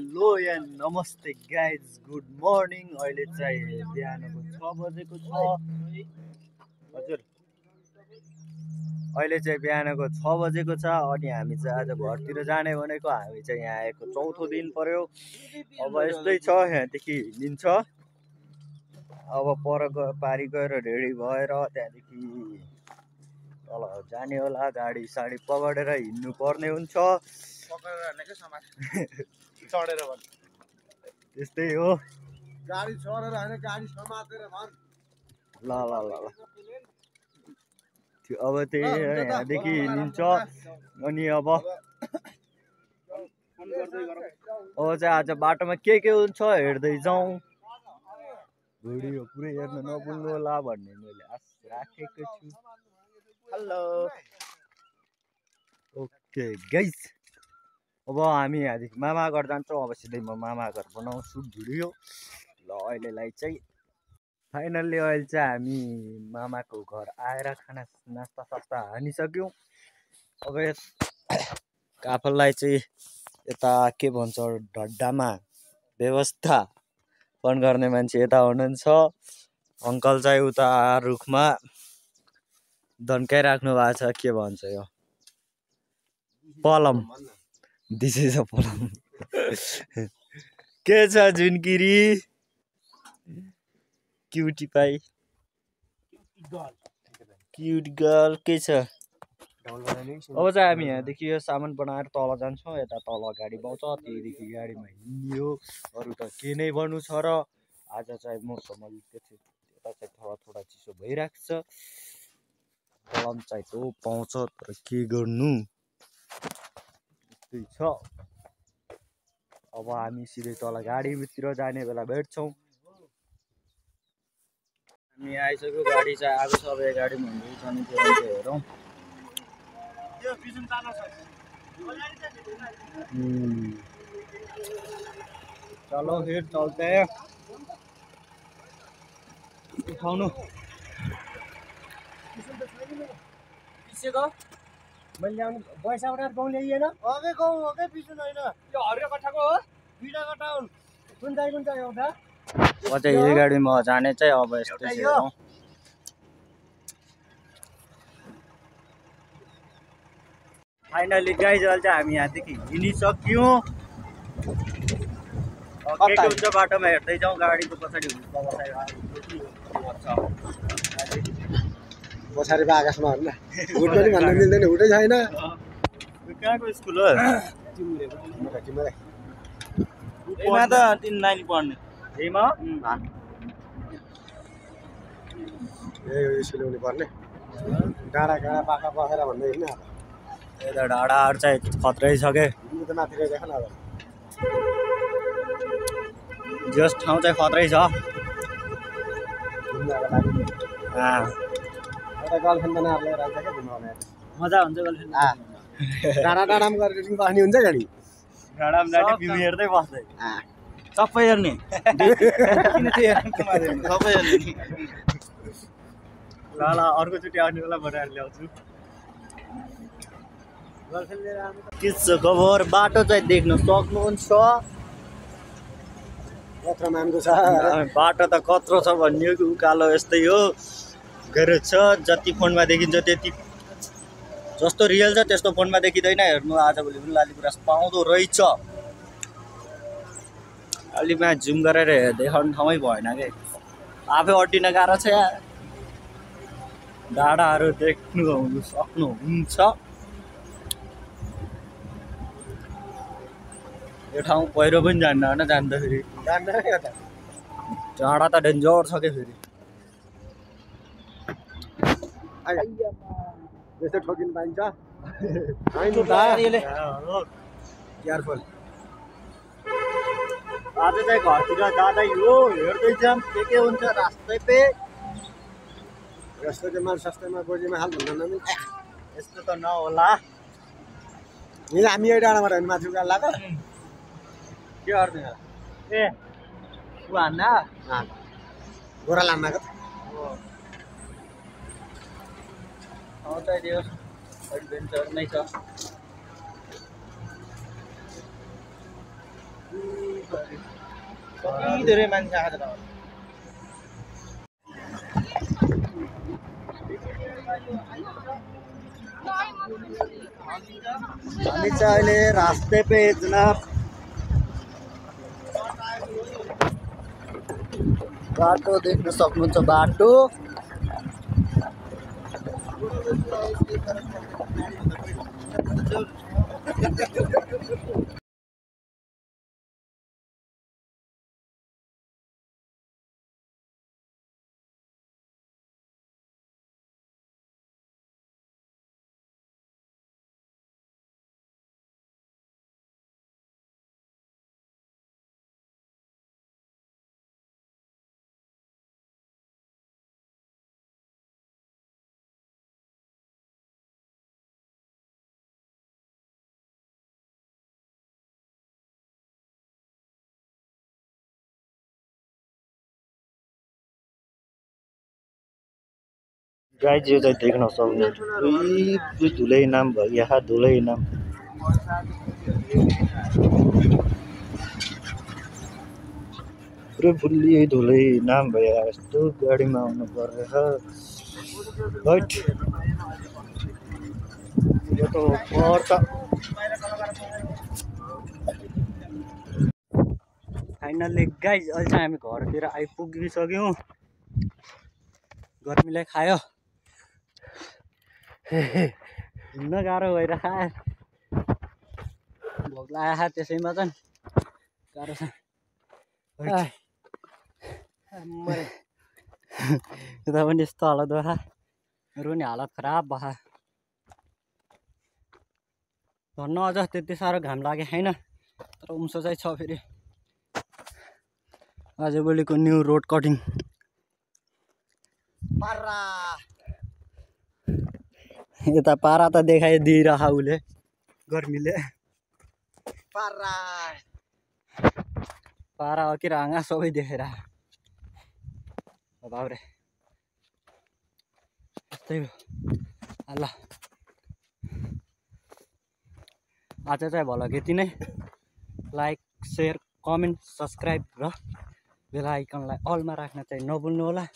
Hello and नमस्ते guys, good morning. अहिले चाहिँ बिहानको 6 बजेको छ। हजुर, अहिले चाहिँ बिहानको 6 बजेको छ अनि हामी चाहिँ आज घरतिर जाने भनेको। हामी चाहिँ यहाँ आएको चौथो दिन पर्यो। अब यस्तै छ, यहाँदेखि हिँडिन्छ। अब पर पारी गएर रेडी भएर त्यहाँदेखि तल जाने होला। गाडी साडी पकडेर हिँड्नु पर्ने हुन्छ। त्यस्तै हो। गाडी चढेर हैन, गाडी समातेर भन। ल ल ल ल अब त्यही यहाँदेखि हिँडिन्छ। अनि अब चाहिँ आज बाटोमा के हुन्छ हेर्दै जाउँ। भिडियो पुरै हेर्न नभुल्नु होला भन्ने मैले आशा राखेको छु। हेलो, ओके गाइस, अब हामी यहाँदेखि मामा घर जान्छौँ। अब सिधै म मामा घर बनाउँछु भिडियो। ल अहिलेलाई चाहिँ फाइनल्ली अहिले चाहिँ हामी मामाको घर आएर खाना नास्ता सास्ता हानिसक्यौँ। अब काफललाई चाहिँ यता के भन्छ ढड्डामा व्यवस्थापन गर्ने मान्छे यता हुनुहुन्छ। अङ्कल चाहिँ उता रुखमा धन्काइराख्नु भएको छ। के भन्छ यो पलम, दिस इज अ पलम। के छ झुन्किरी, क्युटी पाई, क्युट गर्ल के छ। अब चाहिँ हामी यहाँदेखि यो सामान बनाएर तल जान्छौँ। यता तल गाडी पाउँछ, त्यहीदेखि गाडीमा हिँड्यो। अरू त के नै भन्नु छ र। आज चाहिँ मौसम अलिकति यता चाहिँ थोडा चिसो भइरहेको छ। कलम चाहिँ तो पाउँछ, तर के गर्नु, त्यही छ। अब हामी सिधै तल गाडीतिर जाने बेला भेट्छौँ। हामी आइसक्यो, गाडी चाहिँ आएको छ। अब यो गाडीमा हुँदैछ नि के भन्छ हेरौँ। चलो फिर चलते हैं। उठाउनु पिसे गयो मैले ल्याउनु पैसाबाट गाउँ ल्याइएन। अगे गाउँ अगे पिछु छैन। यो हरियो कट्ठाको हो, बिटा कटा हुन्। कुन चाहिँ एउटा अझै यही गाडीमा जाने चाहिँ। अब यस्तै छ। फाइनली गाइज अहिले चाहिँ हामी यहाँदेखि हिँडिसक्यौँ। के हुन्छ बाटोमा हेर्दै जाउँ। गाडीको पछाडि पछाडि आकाशमा हेर्न, हुट पनि भन्न मिल्दैन, हुटै छैन। कहाँको स्कुल हो? यहीमा त 3 लाइन पढ्ने। यहीमा स्कुल हुनु पर्ने। डाँडा गाडा पाखा बसेर भन्दै होइन। यता डाँडाहरू चाहिँ खत्रै छ के। त माथि गएर देख न। अब जस ठाउँ चाहिँ खत्रै छ। घुम्नको लागि एउटा गर्लफ्रेन्ड बनाएर लिएर आउँछ क्या घुम्न। मजा हुन्छ गर्लफ्रेन्ड। डाँडामा गरेर बस्ने हुन्छ गाडी। डाँडामा जाने भ्यू हेर्दै बस्दै सबै हेर्ने। किन चाहिँ हेर्नु सबै हेर्ने। ल अर्कोचोटि आउने बेला बनाएर ल्याउँछु। के छ खबर? बाटो चाहिँ देख्न सक्नुहुन्छ। कत्रो मानको छ बाटो त कत्रो छ भन्ने हो, उकालो यस्तै हो। गएर छ जति फोनमा देखिन्छ त्यति, जस्तो रियल छ त्यस्तो फोनमा देखिँदैन। हेर्नु आजभोलि पनि लालीगुराँस पाउँदो रहेछ। अलिकमा जुम गरेर देखाउने ठाउँै भएन कि, आफै अड्डिन गाह्रो छ यार। डाँडाहरू देख्नु सक्नुहुन्छ। यो ठाउँ पहिरो पनि जान्न होइन, जान्दाखेरि डाँडा त डेन्जर छ क्या फेरि। यस्तो ठोकिन पाइन्छ। केयरफुल। आज चाहिँ घरतिर जाँदै हो, हेर्दै जाऊँ के हुन्छ रास्तै पे। रस्तामा सस्तैमा गोजीमा हाल भन्दा नमिल्छ। यस्तो त नहोला। हामी यही डाँडाबाट होइन, माथि उकालो लाग्यो। के गर्नु ए ऊ हान्न गोरा लान्नाको चाहिँ त्यो एडभेन्चर नै छ। कति धेरै मान्छे आएर हामी चाहिँ अहिले रास्ते पे जनाब बाटो देख्न सक्नुहुन्छ बाटो गाइज यो चाहिँ देख्न सक्नुहुन्छ धुलै नाम भयो यहाँ धुलै नाम पुरै फुल्ली धुलै नाम भयो यस्तो गाडीमा आउनु परेछ राइट यो त पर्छ फाइनल्ली गाइज अहिले चाहिँ हामी घरतिर आइपुगिसक्यौँ गर्मीले खायो हिँड्न गाह्रो भइरहेको भोक लागेको त्यसैमा चाहिँ गाह्रो छ यता पनि यस्तो हालत भयो मेरो पनि हालत खराब भयो धन्न अझ त्यति साह्रो घाम लागेको छैन तर उम्सो चाहिँ छ फेरि आजभोलिको न्यू रोड कटिङ पारा यता पारा त देखाइदिइरह उसले गर्मीले पारा पारा हो कि राँगा सबै देखेर बाउरे त्यस्तै हो ल आज चाहिँ भल यति नै लाइक सेयर कमेन्ट सब्सक्राइब र बेल आइकनलाई अलमा राख्न चाहिँ नभुल्नु होला